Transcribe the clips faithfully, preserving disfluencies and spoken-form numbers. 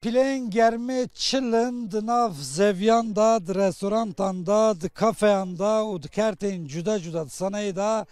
Pîleyên germê çil in di nav zeviyan de, di restorantan de, di kafeyan de û di kertên cuda cuda di sanayê de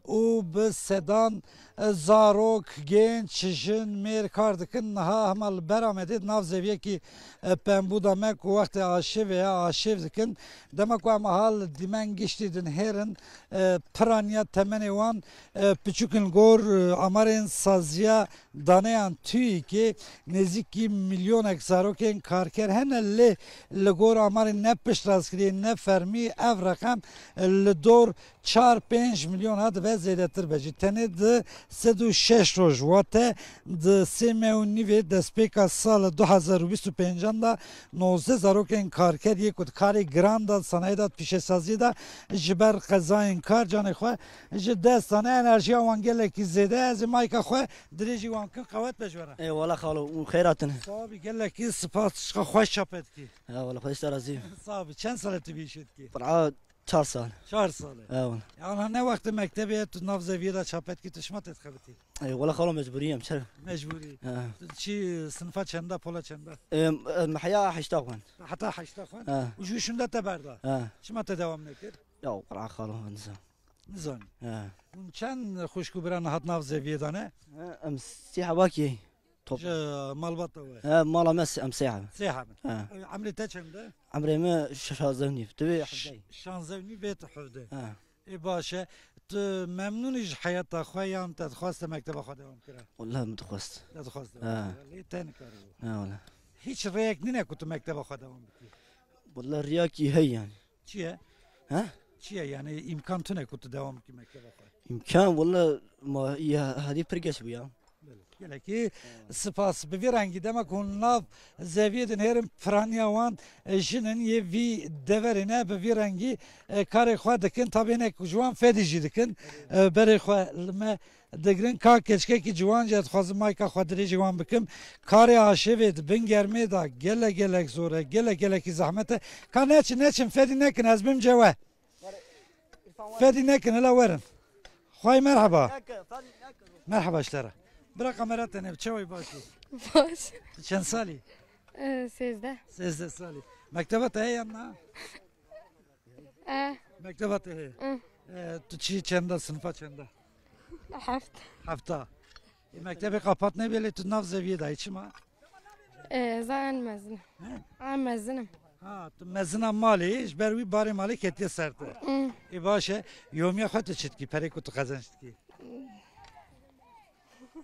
û bi sedan, e, zarok, genç, jin, mêr kar dikin. Niha hema li ber Amedê di nav zeviyekî, e, pembû de me ku wextê aşêvê ye, aşêv dikin. Dema ku em aha li dîmen giştî dinihêrin, e, piraniya temenê wan, e, piçûk in li gor, e, amarên saziya daneyan TÜİKê nêzîkî milyonek zarokên karker hene, lê li gor amarên ne piştrastkiriyê ne fermî ev reqem li dor çar pênc milyon a dibe zêdetir be jî. Tenê di sed û şeş roj, wate di sê meh û nîvê destpêka sala du hezar û bîst û pêncan de nozdeh zarokên karker yê ku di karê giran de, sanayê de, di pîşesaziyê de ji ber qezayên kar canê xwe ji dest dane. Enerjiya wan gelekî zêde ye. Ez ê mayka xwe dirêjî wan bikim. Qewet be ji we re. Ê wala xalo, û xeyr hatine. Sawa bî, gelekî spas, tişka xweş çape dikî. Ya wala, xweş te razî. Sawa bî, çend sal e tu vî îşê dikî? Qur'a çar sal. Çar sal e. Ya wala. Ya ana ne wextê mektebê ye, tu nav zeviyê de çape dikî, tu çima tê dixebitî? Ê wala xalo, mecburî yem, çer. Mecburî. Ha. Tu çi sinifa çenda, pola çenda? Em, em, heya heşta xwen. Heta heşta xwen? Ha. Û ji wî şûnde te berda? Ha. Çima te dewam nekir? Ya Qur'a xalo, nizam. Nizanî. He. Hûn çend xwişk û bira niha di nav zeviyê de ne? He, em sê hebakî top. Ji malbata we? He, mala me se-, em sê heb in. Sê heb in. He. Emrê te çend e? Emrê me şazdeh û nîv. Tu bê Ş-, hevdeh. Şazdeh û nîv, bê tu hevdeh. He. Ê baş e. Tu memnûn î ji heyata xwe yan te dixwest te mekteba xwe dewam kira? Wallahî min dixwest. Te dixwest dewam kira. He. Lê te nikaribû. He, wallahî. Hiç rêyek nîne ku tu mekteba xwe dewam bikî? Wallahî rêyekî heye yanî. Çi ye? He? Çi ye? Yanî îmkan tune ku tu dewam bikî mekteba xwe? Îmkan, wele ma ya hadî pir geç bû ya. Belê. Gelekî spas. Bi vî rengî dema ku hûn nav zeviyê dinihêrin, piraniya wan, e, jin in yê vî deverê ne, bi vî rengî, e, karê xwe dikin. Tabî hinek ji wan fedî jî dikin. E, berê xwe li me digirin. Ka keçikekî ciwan jî, ez dixwazim mayka xwe dirêjî wan bikim. Karê aşêvê di bin germê de gelek gelek zor e, gelek gelekî zehmet e. Ka neçin, neçin, fedî nekin, ez bim cewe. Fedî nekin, hela werin. Xway merheba. Merheba ji te re. Bira kamera tenê, çawa yî, baş î? Baş. Tu çend salî? Ee, sêzdeh. Sêzdeh salî. Mekteba te heye yan na? E. Mekteba te heye? Hı. E, tu çi çenda, sinifa çenda? Heft. Hefta. E, mektebê qapat nebê, lê tu nav zeviyê dayî, çima? E, ez en mezin. He? En mezinim. Ha, tu mezina malê, ji ber wî barê malê ketiye ser te. Hı. E, baş e, yomiya xwe tu çi dikî, perê ku tu qezenç dikî?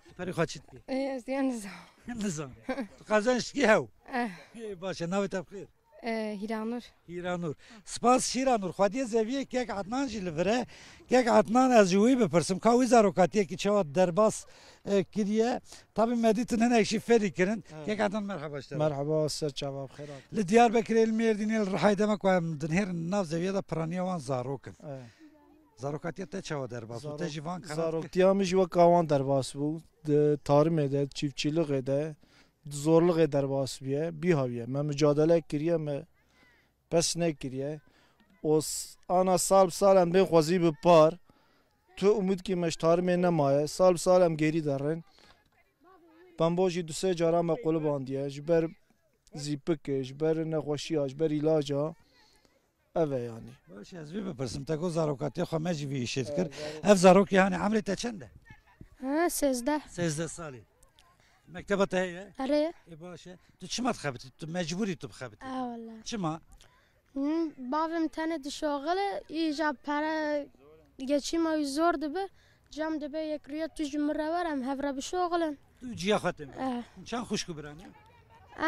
Tu perê xwe çi dikî? E, ez yan nizam. Nizam. Tu qezenç dikî hew. Eh. E, baş e, navê te bi xêr? E, Hîranur. Hîranur. Spas Hîranur. Xwediyê zeviyê kek Adnan jî li vir e. Kek Adnan, ez ji wî bipirsim, ka wî zarokatiyekî çawa derbas, e, kiriye. Tabî me dîtin hinek jî fedî kirin. Evet. Kek Adnan, merheba ji te re. Merheba, ser çava, bi xêr hatin. Li Diyarbekirê, li Mêrdînê, li Rihayê dema ku em dinihêrin nav zeviya de piraniya wan zarok in. Evet. Zarokatiya te çawa derbas bû? Te jî van karar zaroktiya min jî weka wan derbas bû. Di tarimê de, çiftçîlixê de, di zorlixê derbas bûye, bîhaviye. Me micadele kiriye, me pes nekiriye. O s-, ana sal bi sal em bên xwezî bi par. Tu umîdkî me ji tarimê nemaye. Sal bi sal em gêrî derin. Pembo jî du sê cara me qulubandiye. Ji ber zîpikê, ji ber nexweşiya, ji ber îlaca. Ev e yanî. Baş e, ez vê bipirsim, te got zarokatiya xwe me jî vî îşê dikir. Evet, zarok. Ev zarokê, hanê emrê te çend e? Ha, sêzdeh. Sêzdeh salî. Mekteba te heye? Erê. Ê, baş e. Tu çima dixebitî? Tu mecbûrî tu bixebitî. E, wele. Çima? Hı, bavê min tenê dişoxile, îja pere geçîma wî zor dibe. Cem dibe yek rûya tu ji min re were, em hev re bişoxilin. Tu ciya xwe tê. Eh. Çend xwişk û bira ne?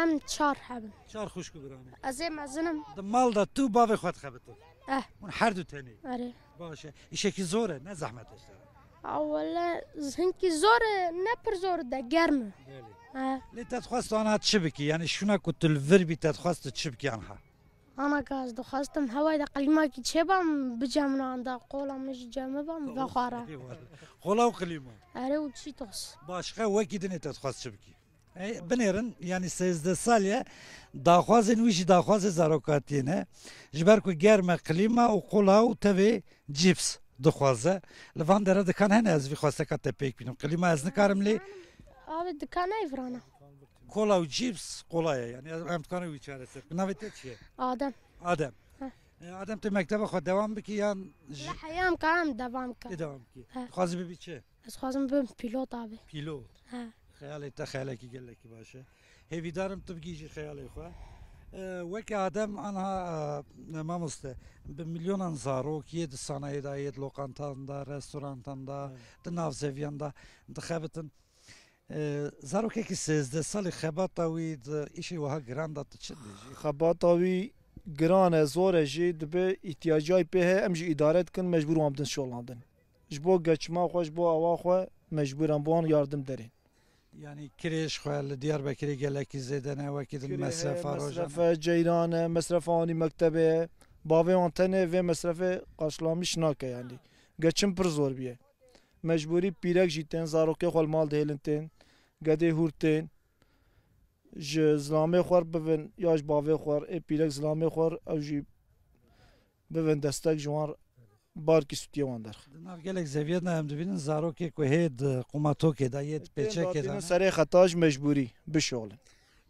Em çar hebin. Çar xwişk û bira ne? Ez ê mezinim. Di mal de tu bavê xwe dixebitin? Eh. Hûn her du tenê? Erê. Baş e. Îşekî zor e, ne zehmet e ji te re? A, wele, hinkî zor e, ne pir zor e, de germ e. Belê. Eh. Lê te dixwest tu ana çi bikî? Yanî şûna ku tu li vir bî, te dixwest tu çi bikî anha? Ana ka ez dixwestim hewayê de qilîmakî çêbam, bicemina anda qola min jî cemibam, vexwara. Eyvallah. Qola û qilîma. Erê û çîtos. Başqa wekî dinê te dixwest çi bikî? E, binêrin, yanî sêzdeh salî ye, daxwazên wî jî daxwazê zarokatiyê ne. Ji ber ku germ e, qilîma û qola û tevê cîps dixwaze. Li van dere dikan hene, ez vî xwesteka te pêk bînim. Qilîma ez nikarim lê. Abi dikan nayê virana. Kola û cîps kolay e, yani em dikarin wî çareser bikin. Navê te çi ye? Adem. Adem. Heh. E, Adem, tu mekteba xwe dewam bikî yan ji Li heyam ka em devam ka. Ê devam bikî. Heh. Dixwazî bibî çi? Ez xwazim bibim pîlot abi. Pîlot. He. Xeyalê te xeyalekî gelekî baş e. Hêvîdarim tu bigihîjî xeyalê xwe. E, weke Adem anha, e, mamoste, bi milyonan zarok yê di sanayê de, yê di lokantan de, restorantan de, Evet. di navzeviyan de dixebitin. E, zarokekî sêzdeh salî xebata wî di îşê wiha giran de tu çi dibêjî? Xebata wî giran e, zor e jî, dibe îhtiyacay pê heye, em jî îdare dikin, mecbûr wan bidin şolandin. Ji bo geçima xwe, ji bo awa xwe mecbûr em bi wan yardim derên. Yanî kirêj xwe li Diyarbekirê gelekî zêde ne, wekî din Kirê heye, mesrefa rojane. Mesrefe ceyran e, mesrefa anî mektebê ye. Bavê wan tenê vê mesrefê qarşilamîş nake yanî. Geçim pir zor bûye. Mecbûrî pîrek jî tên, zarokê xwe li mal dihêlin tên, gedê hûr tên. Ji zilamê xwe re bivin ya ji bavê xwe re, ê pîrek zilamê xwe re, ew jî bivin destek ji wan re, barkî sûtiyê wan derxe. Di nav gelek zeviyê de em dibînin zarokê ku hê di qumatokê de yê, di Tên pêçekê de datînin ne. Serê xeta ji mecbûrî bişoxlin.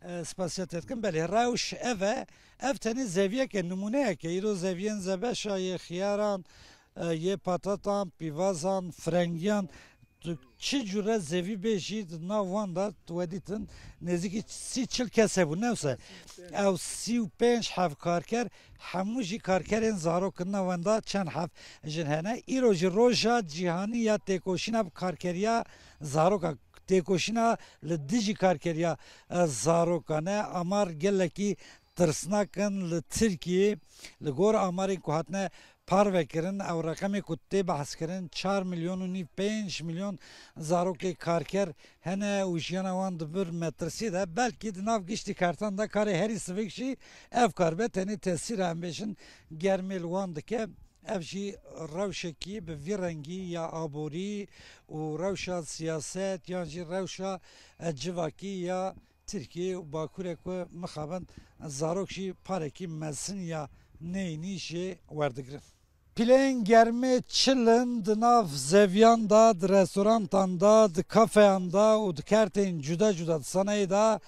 E, spasiya te dikim. Belê, rewş ev e. Ev tenê zeviyeke, nimûneyeke. Îro zeviyên zebeşa yê xiyaran, e, yê patatan, pîvazan, firengiyan, tu çi cure zevî bê jî di nav wan de tu we dîtin nêzîkî sî çil kes hebû. Ne wisa? Ew sî û pênc heb karker, hemû jî karkerên zarok in, nav wan de çend heb jin hene. Îro jî roja cîhanî ya têkoşîna bi karkeriya zaroka, têkoşîna li dijî karkeriya, e, zarokan e. Amar gelekî tirsnak in li Tirkiyê. Li gor amarên ku hatine parve kirin, ew reqemê ku tê behs kirin, çar milyon û nîv, pênc milyon zarokê karker hene û jiyana wan di vir metirsiyê de. Belkî di nav giştî kartan de karê herî sivik jî ev kar be, tenê tesîra, em bêjin, germê li wan dike. Ev jî rewşekî bi vî rengî ya aborî û rewşa siyaset yan jî rewşa, e, civakî ya Tirkiyê û Bakurê ku mixabin zarok jî parekî mezin ya neyînî jê werdigirin. Pîleyên germê çil in di nav zeviyan de, di restorantan de, di kafeyan de û di kertên cuda cuda di sanayê de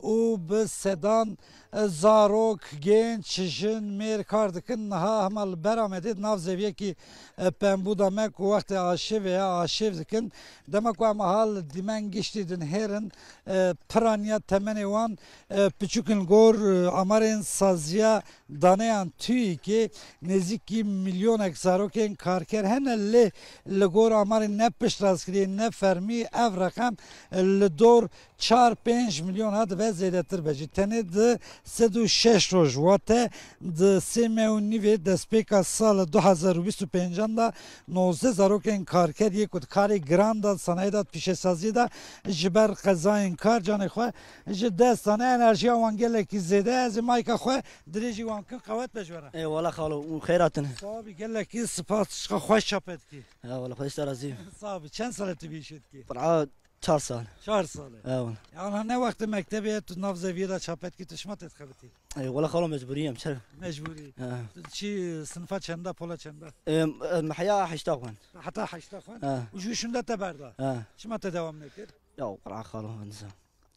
û bi sedan, e, zarok, genç, jin, mêr kar dikin. Niha hema li ber Amedê di nav zeviyekî, e, pembû de me ku wextê aşêvê ye, aşêv dikin. Dema ku em aha li dîmen giştî dinihêrin, e, piraniya temenê wan, e, piçûk in li gor, e, amarên saziya daneyan TÜİKê nêzîkî milyonek zarokên karker hene, lê li gor amarên ne piştrastkirî ne fermî ev reqem, e, li dor çar pênc milyon ha dibe zêdetir be jî. Tenê di sed û şeş roj, wate di sê meh û nîvê destpêka sala du hezar û bîst û pêncan de nozdeh zarokên karker yê ku di karê giran de, sanayê de, di pîşesaziyê de ji ber qezayên kar canê xwe ji dest dane. Enerjiya wan gelekî zêde ye. Ez ê mayka xwe dirêjî wan kim, qewet be ji we re. Ê wala xalo, û xeyr hatine. Sawa bî, gelekî spas, çiqa xweş çape dikî. Ya wala, xweş te razî. Sawa bî, çend sal e tu vî işê dikî? Qur'a çar sal. Çar sal e. Ya wala. Ya wala, ne wextê mektebê ye, tu nav zeviyê de çape dikî, tu şima tê dixebitî? Ê wala xalo, mecbûrî em, çer. Mecbûrî. Ya. Tu çi sinifa çenda, pola çenda? Em, em, heya heşta xwen. Heta heşta xwen? Ha. Û ji wî şûnde te berda? Ha. Çima te dewam nekir? Ya Qur'a xalo, nizam.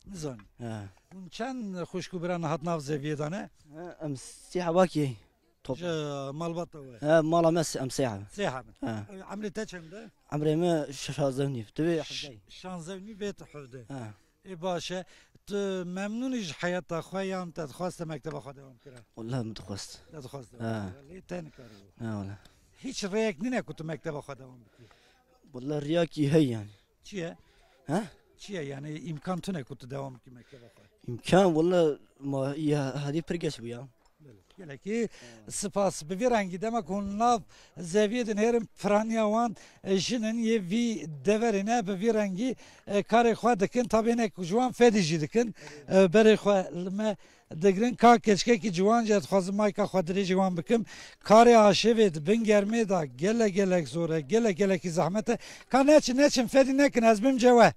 Nizanî. He. Hûn çend xwişk û bira niha di nav zeviyê de ne? He, em sê hebakî. Top. Ji malbata we? He, mala me se-, em sê heb. Sê heb. He. Emrê te çend e? Emrê me şazdeh û nîv. Tu bê Ş-, hevdeh. Şazdeh û nîv bê tu hevdeh. He. Ê baş e. Tu memnûn î ji heyata xwe yan te dixwest te mekteba xwe dewam kira? Wallahî min dixwest. Te dixwest dewam kira. He. Lê te nikaribû. He, wallahî. Hiç rêyek nîne ku tu mekteba xwe dewam bikî? Wallahî riyakî heye yanî. Çi ye? He? Çi ye? Yanî îmkan tune ku tu dewam bikî mekteba xwe? Îmkan, wele ma ya hadî pir geç bû ya. Belê. Gelekî spas. Bi vî rengî dema ku hûn nav zeviyê dinihêrin, piraniya wan, e, jin in yê vî deverê ne, bi vî rengî, e, karê xwe dikin. Tabî hinek ji wan fedî jî dikin. E, berê xwe li me digirin. Ka keçikekî ciwan jî, ez dixwazim mayka xwe dirêjî wan bikim. Karê aşêvê di bin germê de gelek gelek zor e, gelek gelekî zehmet e. Ka neçin, neçin, fedî nekin, ez bim ce we.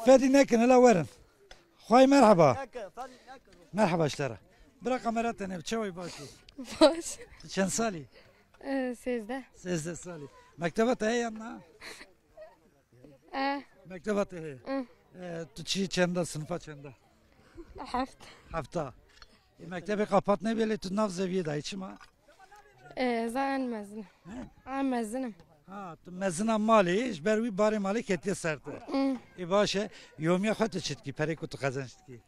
Fedî nekin, hela werin. Xway merheba. Merheba ji te re. Bira kamera tenê, çawa yî, baş î? Baş. Tu çend salî? Ee, sêzdeh. Sêzdeh salî. Mekteba te heye yan na? E. Mekteba te heye? Hı. E, tu çi çenda, sınıfa çenda? Heft. Hefta. E, mektebê qapat nebê lê tu nav zeviyê dayî, çima? E, ez en mezin. He? En mezinim. Ha, tu mezina malê, ji ber wî barê malê ketiye ser te. Hmm. E, baş e, yomiya xwe tu çi dikî, perê ku tu qezenç dikî?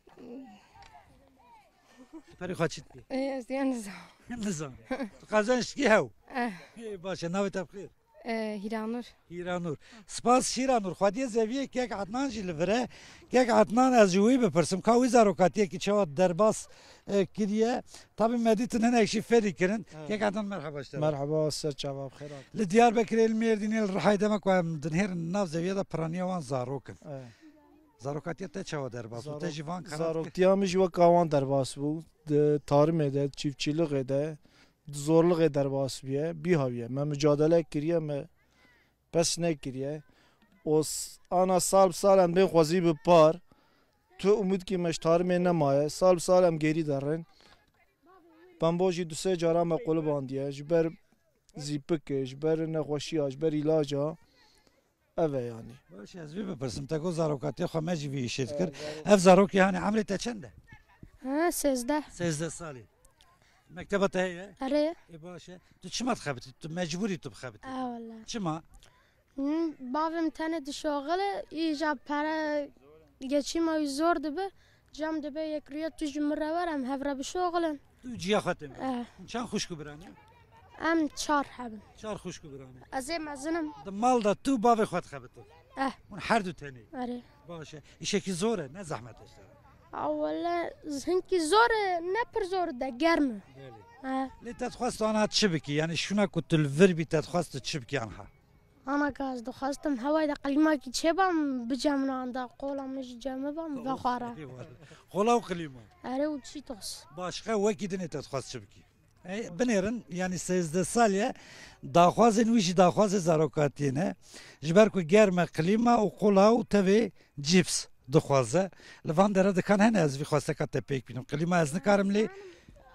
Tu perê xwe çi dikî? E, ez yan nizam. Nizam. Tu qezenç dikî hew? Eh. E, baş e, navê te bi xêr? E, Hîranur. Hîranur. Spas Hîranur. Xwediyê zeviyê kek Adnan jî li vir e. Kek Adnan, ez ji wî bipirsim, ka wî zarokatiyekî çawa derbas, e, kiriye. Tabî me dîtin hinek jî fêrî kirin. Evet. Kek Adnan, merhaba ji te re. Merhaba, ser çava bi xêr hatin. Li Diyarbekirê, li Mêrdînê, li Rihayê dema ku em dinêrin nav zeviya de piraniya wan zarok in. Evet. Zarokatiya te çawa derbas bû? Te Zarok-, jî van karan dikir? Zaroktiya min jî weka wan derbas bû. Di tarimê de, çiftçîlixê de, di zorlixê derbas bûye, bîhaviye. Me mücadele kiriye, me pes nekiriye. O s-, ana sal bi sal em bên xwezî bi par. Tu umûdkî me ji tarimê nemaye. Sal bi sal em gêrî derin. Pembo jî du sê cara me qulubandiye. Ji ber zîpikê, ji ber nexweşiya, ji ber îlaca. Ev e yanî. Baş, ez vî bipirsim, te got zarokatiya xwe me jî vî îşê dikir. Evet, zarok. Ev zarokê hanê, emrê te çend e? Ha, sêzdeh. Sêzdeh salî. Mekteba te heye? Erê. Ê, baş e. Tu çima dixebitî? Tu mecbûrî tu bixebitî? E, wele. Çima? Hı, bavê min tenê dişoxile, îja pere geçîma wî zor dibe. Cem dibe yek rûya tu ji min re were, em hev re bişoxilin. Tu ciya xwe tê. Eh. Çend xwişk û biran e? Em çar hebin. Çar xwişk û biran e. Ez ê mezin im. Di mal de tu bavê xwe dixebitin? Eh. Hûn her du tenê? Erê. Baş e. Îşekî zor e, ne zehmet e ji te re? A, wele, hinkî zor e, ne pir zor e, de germ e. Belê. Eh. Lê te dixwest tu anha çi bikî? Yanî şûna ku tu li vir bî, te dixwest tu çi bikî anha? Ana ka ez dixwestim hewayê de qilîmakî çêbam, bicem nanda qola min jî cemibam vexwara. Eyvallah. Qola û qilîma. Erê û çîtos. Başqa wekî dinê te dixwest çi bikî? Ey, binêrin, yanî sêzdeh sal e, daxwazên wî jî daxwazê zarokatiyê ne. Ji ber ku germ e, qilîma û qola û tevê cîps dixwaze. Li van dere dikan hene, ez vî xwesteka te pêk bînim. Qilîma ez nikarim lê.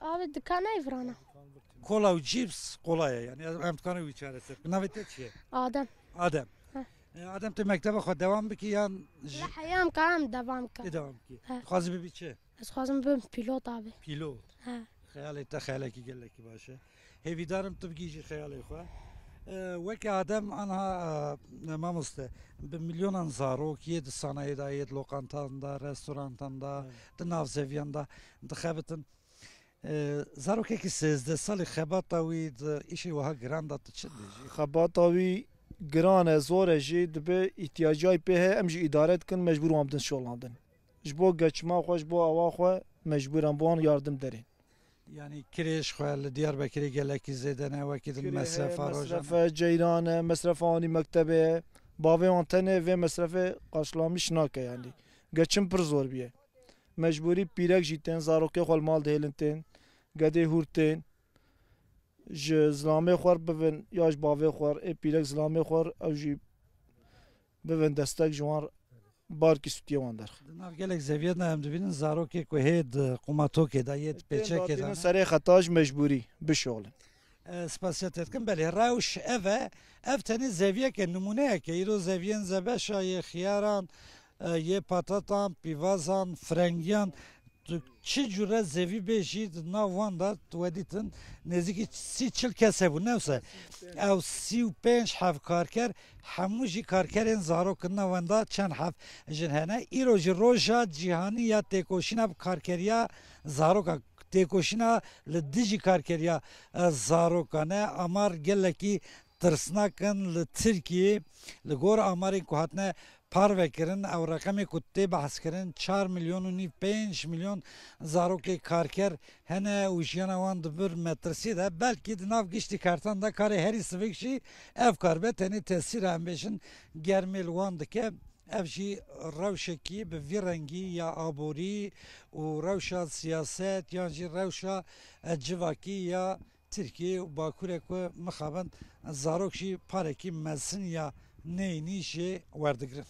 Abi dikan ev rana. Kola û cîps kolay e, yanî em dikarin wî çareser bikin. Navê te çi ye? Adem. Adem. Heh. E, Adem, tu mekteba xwe dewam bikî yan ji... Li heyam ka em devam ka. Ê, devam bikî. Heh. Dixwazî bibî çi? Ez xwazim bibim pîlot abi. Pîlot. He. Xeyalê te xeyalekî gelekî baş e. Hêvîdar im tu bigihîjî xeyalê xwe. E, weke Adem anha, e, mamoste, bi milyonan zarok yê di sanayê de, yê di loqantan de, restorantan de, Evet. di navzeviyan de dixebitin. E, zarokekî sêzdeh salî xebata wî di îşê wiha giran de tu çi dibêjî? Xebata wî giran e, zor e jî, dibe îhtiyacayî pê heye, em jî îdare dikin, mecbûr wan bidin şolandin. Ji bo geçima xwe, ji bo awa xwe mecbûr em bi wan yardim derên. Yanî kirêj xwe li Diyarbekirê gelekî zêde ne, wekî din Kirê heye, mesrefa rojane. Mesrefe ceyran e, mesrefa anî mektebê ye. Bavê wan tenê vê mesrefê qarşilamîş nake yanî. Geçim pir zor bûye. Mecbûrî pîrek jî tên, zarokê xwe li mal dihêlin tên, gedê hûr tên. Ji zilamê xwe re bivin ya ji bavê xwe re, ê pîrek zilamê xwe re, ew jî bivin destek ji wan re, barkî stûyê wan derxe. Di nav gelek zeviyên de em dibînin zarokê ku hê di qumatokê de yê, di Tên pêçekê de datînin ne. Serê xeta ji mecbûrî bişoxlin. E, spasiya te dikim. Belê, rewş ev e. Ev tenê zeviyeke, nimûneyeke. Îro zeviyên zebeşa, yê xiyaran, e, yê patatan, pîvazan, firengiyan, tu çi cure zevî bê jî di nav wan de tu we dîtin nêzîkî sî çil kes hebû. Ne wisa? Ew sî û pênc heb karker, hemû jî karkerên zarok in, nav wan de çend heb jin hene. Îro jî roja cîhanî ya têkoşîna bi karkeriya zaroka, têkoşîna li dijî karkeriya, e, zarokan e. Amar gelekî tirsnak in li Tirkiyê. Li gor amarên ku hatine parve kirin, ew reqemê ku tê behs kirin, çar milyon û nîv, pênc milyon zarokê karker hene û jiyana wan di vir metirsiyê de. Belkî di nav giştî kertan de karê herî sivik jî ev kar be, tenê tesîra, em bêjin, germê li wan dike. Ev jî rewşekî bi vî rengî ya aborî û rewşa siyaset yan jî rewşa, e, civakî ya Tirkiyê û Bakurê ku mixabin zarok jî parekî mezin ya neyînî jê werdigrin.